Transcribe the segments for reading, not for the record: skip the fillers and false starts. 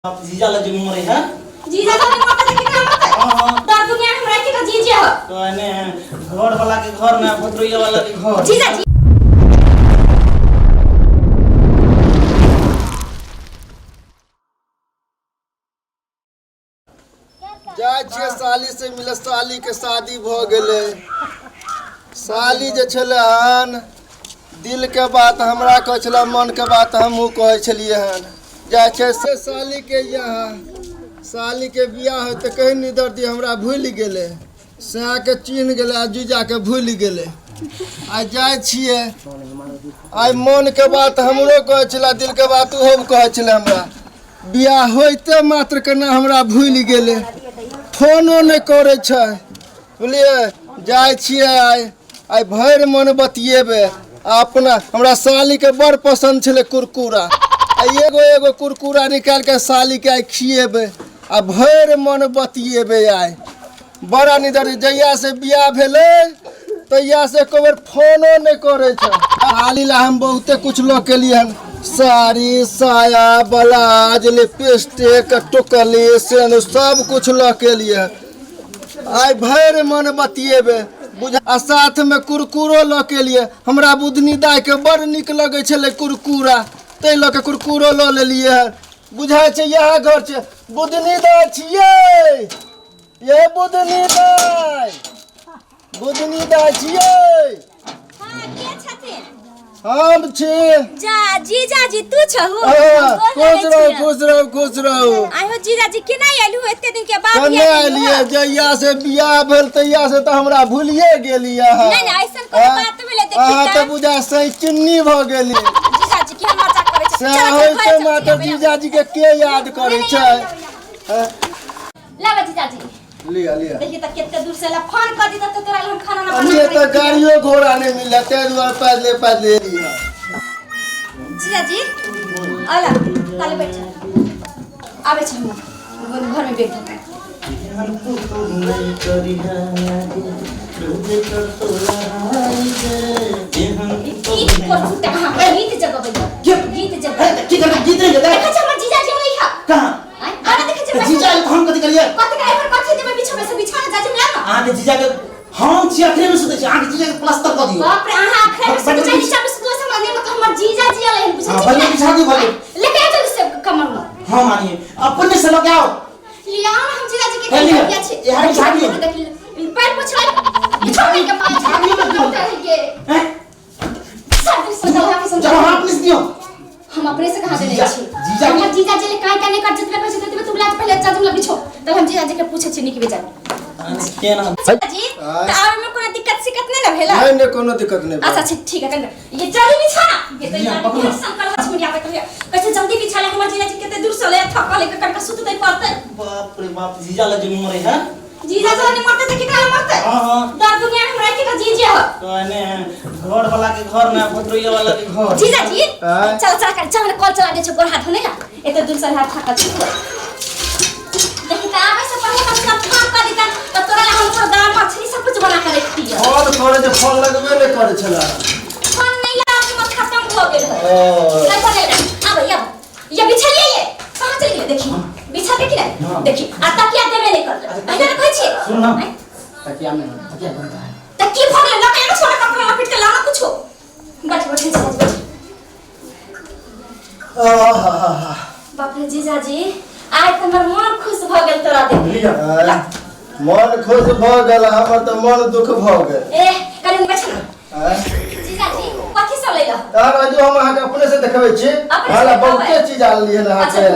आप जीजा लग जे मरे है। जीजा तो नहीं मरता कि ना मरता। हाँ हाँ। दर दुनिया में हमरा के का जीजे हो। तो एने घर वाला के घर में भद्रोइया वाला के घर। जीजा जी जाइ छियै साली से मिले, साली के शादी भऽ गेलै। साली जे छलै हन दिल के बात हमरा कहै छलै, मन के बात हमहूँ कहै छलियै हन। जाइ छै से साली के यहाँ, साली के बियाह होय तऽ कहीं नहीं दर्दी हमरा भूलि गेलै, सएहके चिन्ह गेलै आ जीजाके भूलि गेलै। आइ जाइ छियै, आइ मन के बात हमरो कहै छलै, दिल के बात ओहो कहै छलै हमरा। बियाह होइते मात्र केना हमरा भूलि गेलै, फोनो नहि करै छै, बुझलियै। जाइ छियै आइ, आइ भरि मन बतियेबै। आ अपना हमरा सालीके बड़ पसन्द छलै कुरकुरा, आ एगो एगो कुरकुरा निकालि कऽ सालीके आइ खिएबै आ भरि मन बतियेबै। आइ बड़ा निदर, जहियासँ बियाह भेलै तहियासँ एको बेर फोनो नहि करै छै। साली ला हम बहुते कुछ लऽ के एलियै हन, साड़ी साया ब्लाउज लिपस्टिक टुकली सेन सब कुछ लऽ के एलियै हन। आइ भरि मन बतियेबै बुझ। आ साथमे कुरकुरो लऽ के एलियै, हमरा बुधनी दाइके बड़ नीक लगै छलै कुरकुरा, ताहि लऽ के कुरकुरो लऽ लेलियै हन। बुझाइ छै इएह घर छै। बुधनी दाइ छियै ये, बुधनी दाइ, बुधनी दाइ छियै। हां, के छथिन? हम छी। जा जीजा जी तू छहु? हाँ, खुश रहू, खुश रहू, खुश रहू। आयो जीजा जी, केना आयलू एते दिन के बाद? कन्ने एलियै, जहिया से बियाह भेल तहिया से तऽ हमरा भूलिए गेली अहाँ। नहीं, नहीं, ऐसन कोनो बात भेलै, देखी अहाँ तऽ। तऽ बुझा सैचिन्नी भऽ गेली। जीजा जी, की हम मजाक करै छी? से चल, चल, होइते घर चल, मात्र चल, जीजाजी के के याद करै छै? हाँ? लाबा जीजाजी। लिअ लिअ। देखिए तऽ कते दूर से ला फोन कर दी तऽ तोरा हम खाना ना अभी बना तऽ गाड़ियो घोड़ा नहीं मिलल, ताहि दुआरे पैदले पैदले एलियै। जीजाजी अला ताले बैठ आबै छी, हम घर में बैठ। नहीं करी है की करछू त अहाँ गीत जगबै? गीत जगबै? की करबै? गीत नहीं जगै। देखै छी हमर जीजाजी नहीं है। कहाँ? आँय, गाना देखै छी। जीजा आयल तऽ हम कथी करियै? कथी करियै? पर कथी देबै बिछबै से बिछाना जाजिम ला ना। अहाँके जीजा के हम छी, अखने में सुतै छी, अहाँके जीजा के प्लास्टर कऽ दियौ। बाप रे, अहाँ अखरे में सुतै छी, नीचा में सुतै से हमरा नहीं, मतलब हमर जीजाजी आयल हन, बुझै हाँ, छी? भले बिछा दियौ, भले। लेके आ जल्दी से कमर में। हाँ मानिए, अपने से लऽ के आओ। लिया ना, हम जीजाजी के हे लिअ, किया छी? इएह बिछा दियौ। देख, पैर पोछला छोड़ के पास बिछा दियौ ना। ये हैं? सब दिन से हम चलो, अहाँ अपने से दियौ। हम अपने से कहाँ देने जीजा- छी? जीजा के- हमर जीजा जी ले काहे काहे नहीं कर, जितने पैसे देते तू लाज पहले चाचा ला बिछो, तब हम जीजा जी के पूछे छी निक बेचारे। केना? जीजा जी, आय। त आवे में कोनो दिक्कत सिक्कत नहीं ना भेला? नहीं नहीं, कोनो दिक्कत नहीं। अच्छा अच्छा, ठीक है। कंगा ये जल्दी बिछा ये तो लिअ, यार पकड़ू। बहुत संकल्प छ मिया पे कैसे जल्दी बिछा ले। हमर जीजा जी केते दूर से ले थकल है, कनका सुतते पड़ते। बाप रे बाप, जीजा लग जे मरे है। जीजा जी नहीं मरते त केकरा मरते? हाँ हाँ। दर दुनिया में हमरा के का जीजे हो। तो एने घर वाला के घर में भद्रोइया वाला के घर। जीजा जी। आय। चल चल कर चल, कॉल चला दे छो, गोर हाथ होने ला, एते दूर से हाथ थकल छी। देखी त आबै से पहिले कम से कम फोन कर देता त तोरा ला हम पूरा दाल मछली सब कुछ बना के रखती है। फोन करे जे फोन लगबे नहि करै छलै। फोन नहीं लगा के मत खत्म हो गेल है। ओ। नहीं फोन नहीं लगा। आबै आब ये बिछलिए, ये कहाँ चल गेलै? देखी बिछा के कि नहीं? हाँ। देखी आ तकिया देबे नहीं करले, पहिले ने कहै छी। सुन ना। आँय? तकिया में तकिया बनता है। त की भऽ गेलै? लके ना छोड़ा कपड़ा लपेट के लाना कुछो। बैठ बैठ जीजाजी बैठ। आहा। बाप रे जीजाजी, आइ तऽ हमर मन खुश भऽ गेल तोरा देख। लिअ। आय, मन खुश भऽ गेल? हमर तऽ मन दुख भऽ गेल। ए कनि बैठ ना। आय, जीजाजी, कथी सब लैला? तहन राजू, हम अहाँके अपने से देखबै छी। अपने से हमरा देखबै? बहुते चीज आनलियै हन अहाँके,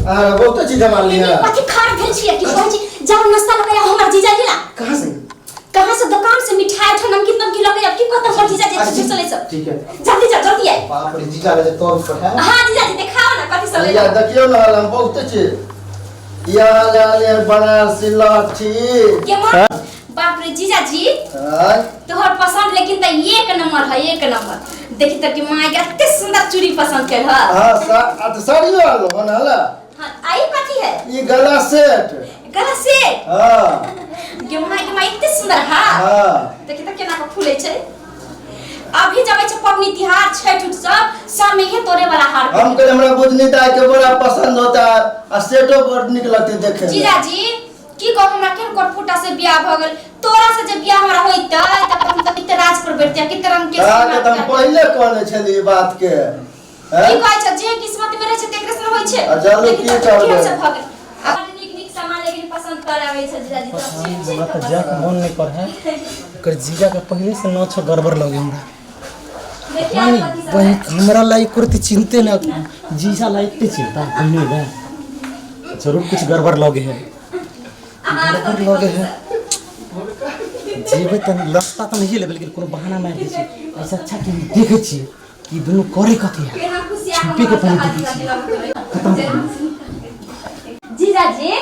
अहाँ बहुते चीज हम आनलियै हन। कथी खार भेल छियै? की कहै छी, जाउ नाश्ता लऽ के आउ हमर जीजाजी ला। कहाँ से? कहाँ से? दुकान से मिठाई ठो नमकीन नमकीन लऽ के आउ। की कहत हमर जीजाजी? अच्छा, चले सब। ठीक है। जल्दी जा, जल्दी आइ। बाप रे, जीजा लगे तोर पर है। हाँ जीजाजी, देखाओ ना कथी सब भैया लैला। देखियौ ने, हम बहुते चीज यहाँ ले बनारसी लहठी। के माँ, बाप रे जीजाजी। आय, तोहर पसंद लेकिन त एक नंबर है, एक नंबर। देखी त कि माँ के एते सुंदर चूड़ी पसंद कैल है। हाँ, आ तऽ साड़ियो आनलहुँ हन हला। हाँ, आई कथी है? ई गला सेट। गला सेट? हाँ। गे माँ, गे माँ, एते सुंदर। हाँ। हाँ। देखी त केना के फूलै छै। अभी जबै छै पबनी तिहार छठ उठ सब सब में ये तोरे वाला हार हम कहले हमरा बुझनी दाई के बड़ा पसंद होता आ सेटो बड़ नीक लगते देखे में। जीजाजी की कहू हमरा केहन कोटफुटा से बियाह भऽ गेल तोरा से जे बियाह हमरा होइतै तऽ हम तऽ कते राज पर बैठतियै कते रंग के अहाँके तऽ हम पहिले कहने छलियै ई बात के की हैं? कहै छै जे किस्मत में रहै छै तेकरे से होइ छै आ जल्दी लेकिन की तऽ करबै? केहन से भऽ गेल आ बड़ नीक नीक सामान लेकिन पसंद कर आबै छै जीजाजी तऽ ठीक ठीक हमरा तऽ जाके मन नहीं कर है ओकर जीजा के पहले से न छो गड़बड़ लगे हमरा देखिए नहीं कथी सब बहिन है। हमरा ला एको रत्ती चिंते न जीजा ला इतने चिंता हमें ना जरूर कुछ गड़बड़ लगे है अहाँ गड़बड़ लगे है जेबै तऽ रास्ता तऽ नहीं लेबै लेकिन कोनो बहाना मारि दै छै ऐसा अच्छा कि हम देखै छियै कि दुनू करे कथी है केना खुशिया छुपे के पहिले देखै छियै खत्म करू। जीजाजी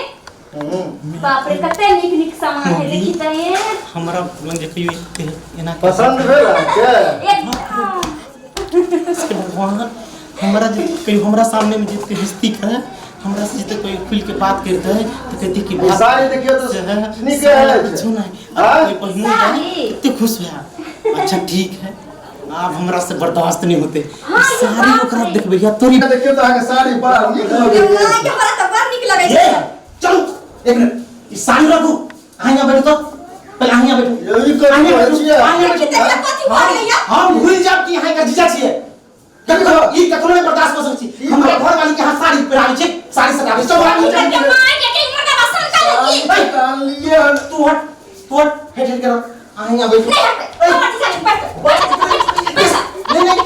हम्म। बाप रे कते नीक नीक सामान है देखी तऽ ये हमरा लग जे कहियो एना पसंद भेल अहाँके एकदम से भगवान हमरा जे कहियो हमरा सामने में जितके हस्ती है हमरा से जते कोई खुल के बात करते है तो कहते कि ई बात साड़ी देखियौ से तऽ है नीके साड़ी है कुछो नहीं हाँ? अब कोई पहिनो जाए साड़ी? कितने खुश भए अच्छा ठीक है आब हमरा से बर्दाश्त नहीं होते हाँ, ये साड़ी बाप ओकरा रे। देखबै या तोरी देखियौ तऽ अहाँके साड़ी बड़ा नीक लगैए माय के हमरा तऽ बड़ नीक लगै ए छै चलू एक मिनट ई साड़ी रखू अहाँ यहाँ बैठू तो पहले अहाँ यहाँ बैठू यही कथी अहाँ यहाँ कहै बैठू, छियै? अहाँ यहाँ बैठू। देखी तऽ कथी भऽ गेलै या हम भूल जाब कि अहाँ एकर जीजा छियै कखनो ई कखनो नहि बर्दाश्त कऽ सकै छी हमरा घर वाली के अहाँ साड़ी पहिराबै छी साड़ी सटाबै छी चलू अहाँ नीचा के माय के के मुर्गा बसन का लगी साड़ी तऽ आनलियै हन तू हट तू हट हट हट कर अहाँ यहाँ बैठू नहीं हट हमर जीजा नहीं बैठ बैठ बैठ नहीं नहीं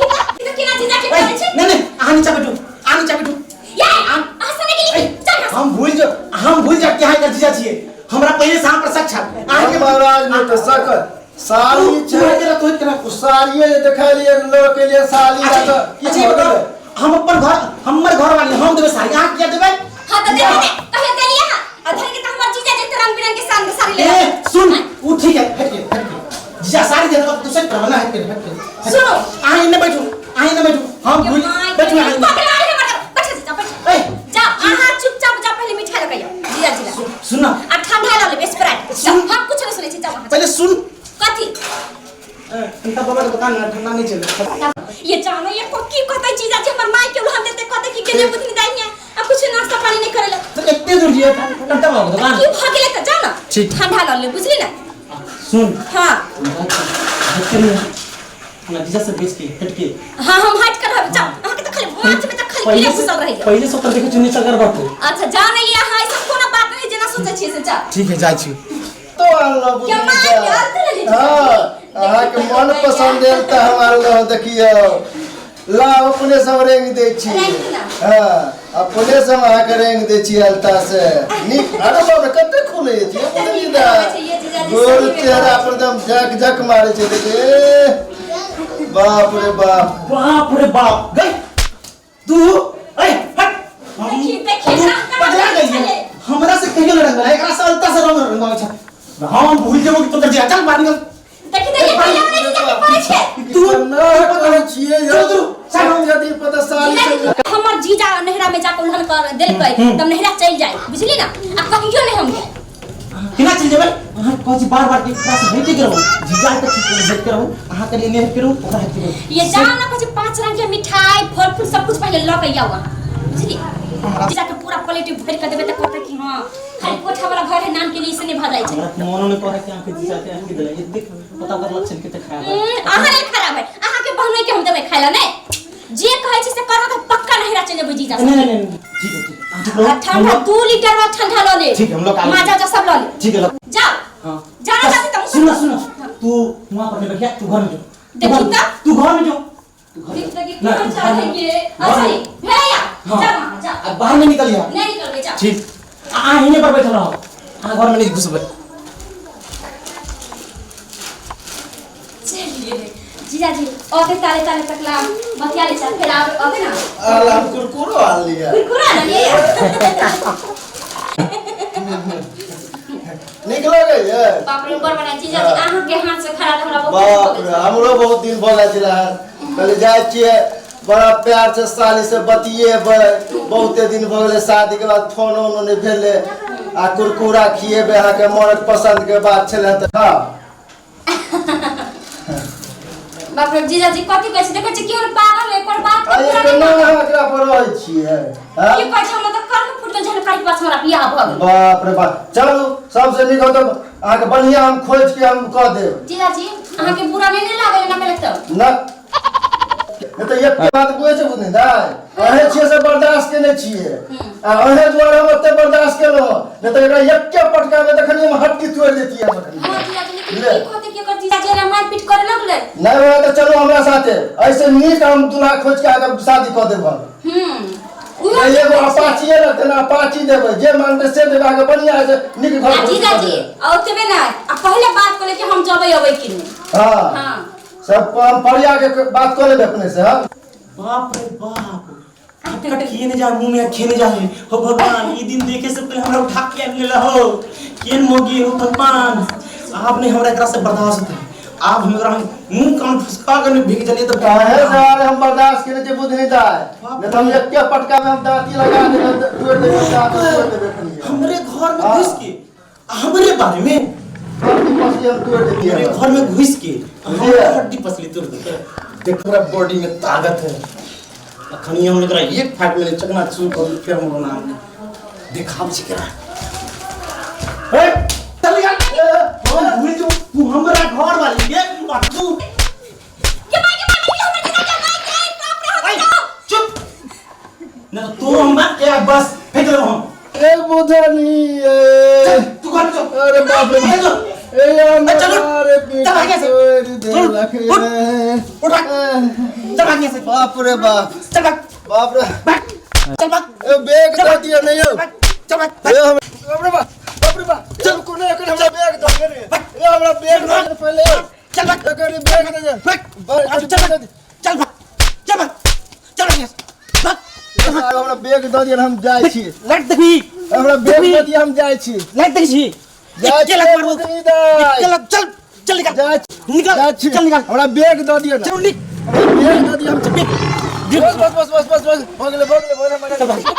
तो केना जीजा के करै छै नहीं नहीं अहाँ नीचा बैठू अहाँ नीचा बैठू या अहाँ सने के लिए चल यहाँ से। हम भूल जा हम भूल जा कि अहाँ एकर जीजा छियै हमरा पहिले से अहाँ पर शक छल अहाँ के महाराज नहि तऽ सकत साड़ी तू छै हट कर तू हट कर ओ साड़िए जे देखेलियै लऽ के लिए साड़ी अच्छा तऽ की अच्छा ये भऽ बताओ गेलै? हम अपन घर हमर घर वाली हम देबै साड़ी अहाँ किया देबै हाँ तो दे दे कहियो देलिए हां आ धर के त हमर जीजा जे रंग बिरंग के साड़ी साड़ी ले ए सुन उ ठीक है हट के हट के जीजा साड़ी दे देबा तो सही करबा ना हट के हट के सुनो। अहाँ एने बैठू अहाँ एने बैठू हम के भूल माय बैठू अहाँ एने। पकड़ा रे हमर बैठ जीजा बैठ ए जा अहाँ चुपचाप जा पहले मिठाई लगाइयो जीजा जी ला सुन ना आ ठंडा ला ले स्प्राइट जा सुन। हम कुछ नहीं सुनै छी जा वहाँ पहले सुन कथी ठंडा बाबा के दुकान में ठंडा नहीं चले ये जानो ये को की कहते जीजा जी हमर माय के उलहन देते कहते कि गेले बुधनी दाई है आ कुछ नाश्ता पानी नहीं करेला तो एते दूर जिए ठंडा बाबा के दुकान की भ गेले त जा ना ठीक। ठंडा ला ले बुझली ना सुन हां हट के नहीं हमरा जीजा से बेच के हट के हां हम हट कर रहब जा अहाँ के त खाली माछ में त खाली कीड़ा घुसल रहैया पहले से ओकर देखै चुन्नी चकर बात अच्छा जा नहीं यहाँ ऐसा कोनो बात नहीं जेना सोचै छियै से जा ठीक है जाइ छी तो आनलहुँ के बुझली माय तऽ। के अर्थ लेली हँ अहाँके मन पसन्द भेल तऽ हम आनलहुँ देखियौ ला अपने सब रेंग दै छी रेंग ना। हँ अपने सब अहाँके रेंग दै छी अलता से नीक अरे बाप रे कते खुलै छै कते बुझली नीक तऽ लगै छै ये जीजाजी, गोल सही में चेहरा पर एकदम झक झक मारै छै देखिए बाप रे बाप बाप रे बाप गई तू ए हट देखी, देखी, तू रंग कहाँ पगला गई छलै? है हमरा से कहियो रंग वाला एकरा से अलता से रंग रंगावे छै हम भूल जेबो कि तोर जिया चल बाहर निकल देखी देखी कहियो नहीं जीजा के पड़ै छै तू ना करै छियै चल तू साड़ी यदि पता साड़ी जीजा जी, हमर जीजा नहिरा में जाके उल्हन कर देलकै तब नहिरा चलि जाय बुझली ना आ कहियो नहीं हम जाय केना चलि जेबै अहाँ कहै छी बार बार कि एकरा से हटि के रहू जीजा के ठीक हटि के रहू अहाँ के लिए नहि हटि के रहू ओकरा हटि के रहू ये जाओ ना कुछ पांच रंग के मिठाई फल फूल सब कुछ पहले लऽ के आउ अहाँ बुझली जीजा के पूरा प्लेट भरि के देबै तऽ कहतै कि हँ खाली कोठा वाला घर है नाम के लिए से नहीं भऽ जाइ छै हमरा मोनो नहि कहै कि अहाँके जीजा के अहाँके देलै एतेक पता ओकर लक्षण कते खराब है अहाँ लेल खराब है अहाँ के बहनोई के हम देबै खाय ला नहि जे कहै छी से करब तऽ पक्का नहिरा चलि जेबै जीजा से नहीं नहीं नहीं ठीक है ठीक है अहाँ चुप रहो आ हम ठंडा लोग 2 लीटर वाला ठंडा लऽ ले ठीक है, हम लोग आगे- माजा उजा सब लऽ ले ठीक है लो जाओ हाँ जाना चाहते तो सुनो सुनो तू वहां पर नहीं बैठिया तू घर में जो तू देखी घर में- तो? तू घर में जो तू घर में- देख लगी ना, कौन तू घर में- चाहेंगे घर अच्छा में- भैया हाँ। जा वहाँ जा अब बाहर नहीं निकलिया नहीं निकलबै जा ठीक आ हिने पर बैठल रहो अहाँ घर में नहीं घुसबै चलिए जीजाजी ओके ताले ताले तक ला बतिया ले चल फिर आब अबे ना आल हम कुरकुरो आनलियै कुरकुरा ना लिए नीक लगैए बाप रे बड़ बना जीजाजी अहाँ के हाथ से खड़ा हमरा बहुत बाप रे हमरो बहुत दिन भऽ गेल छलै हन कहले जाइ छियै बड़ा प्यार से साली से बतियेबै बहुते दिन भऽ गेलै शादी के बाद फोनो उनो नहि भेलै आ कुरकुरा खिएबै अहाँके मोनक पसंद के बात छलै तऽ खाउ बाप रे जीजाजी कथी कहै छै देखै छी केहन पागल है एकर बात आ के ये पूरा केना नहि अहाँ एकरा पर रहै छियै मानत। हाँ? की कहै छै हमरा तऽ कर्म फूटल झनकारी के पास हमरा बियाह भऽ गेल बाप रे बाप चलू सबसे नीक होतौ अहाँके बढ़िया हम खोज के हम कऽ देब जीजाजी अहाँके बुरा नहि ने लागल एना केलक तऽ ना नहि तऽ एक बात बुझै छै बुझने दाइ अहें छियै से बर्दाश्त केने छियै आ अहें दुआरे हम ओते बर्दाश्त केलहुँ नहि तऽ एकरा एके पटका मे तखनी हम हड्डी तोड़ि देतियै हम अखनी। हँ जीजाजी लेकिन ले। की कहतै कि एकर जीजाजी एना मारि पीट करे लगलै नहि होए तऽ चलू हमरा साथे ऐसे नीक हम दूल्हा खोज के अहाँके शादी कऽ देब हम हम्म उहो नहीं एगो अपाचिए रहतै ने अपाची देबै जे मांगतै से देबै अहाँके बढ़िआँ से नीक घर आ खोजि कऽ जीजाजी देबै। आ ओतबे नहि आ पहिले बात कऽ ले कि हम जबै अबै कि नहि हाँ हाँ सब हम परिया के बात कऽ लेबै अपने से हाँ बाप रे बाप कट कट किए ने जा मुंह में खेने जा है हो भगवान ई दिन देखे से पहले हमरा उठा के आनि लेला हो केन मोगी हो भगवान आप ने हमरा एकरा से बर्दाश्त होता है आप हमरा मुंह कान फुसका के भीग जलिए तो काहे से आरे हम बर्दाश्त केने छै बुझनी दाय नहीं तो हम एके पटका में हम दांती लगा देबै तोड़ देबै दांत तोड़ देबै अपने हमरे घर में हाँ। घुस के हमरे बारे में हड्डी पसली हम तोड़ देतियै हमरे घर में घुस के बुझलियै? हमर हड्डी पसली तोड़ देते देख पूरा बॉडी में ताकत है अखनी हम एकरा एक फाइट में चकना चूर कर फेर हमरो नाम देखाब छी केना ए चल निकल हम भूल जो तू हमरा घर वाली के आ तू के माय के माय हमरा जीजाजी माय के बाप रे हम ऐ, चुप न तो तू हमरा के बस फेंक देबो हम ए बुधनी ए तू घर में चल अरे बाप रे चल ए ए, चलो। अरे चल भाग यहाँ से। तोड़ देलक उठ, रे। उठ भाग। चल भाग यहाँ से बाप रे बाप चल भाग बाप रे भाग चल भाग ए बैग दऽ दिअ नहीं यौ भाग चल भाग ए हम बाप रे बाप बाप रे बाप चल कोने एखन हमरा बैग दऽ दे रे ए हमरा बैग दऽ दे पहिले चल भाग एकर बैग दऽ दे भाग भाग, चल भाग चल भाग चल भाग चल भाग यहाँ से। भाग आब हमरा बैग दऽ दिअ हम जाइ छी लाइट देखबी हमरा बैग दऽ दिअ हम जाइ छी लाइट देखै छी जाइ एके लात मारबो बुधनी दाइ। एके लात चल चल निकल जाइ छी निकल जाइ छी चल निकल हमरा बैग दऽ दिअ ने चल निक हमरा बैग दऽ दिअ हम देख बस बस बस बस बस बस भऽ गेलै भऽ गेलै भऽ गेलै चल भाग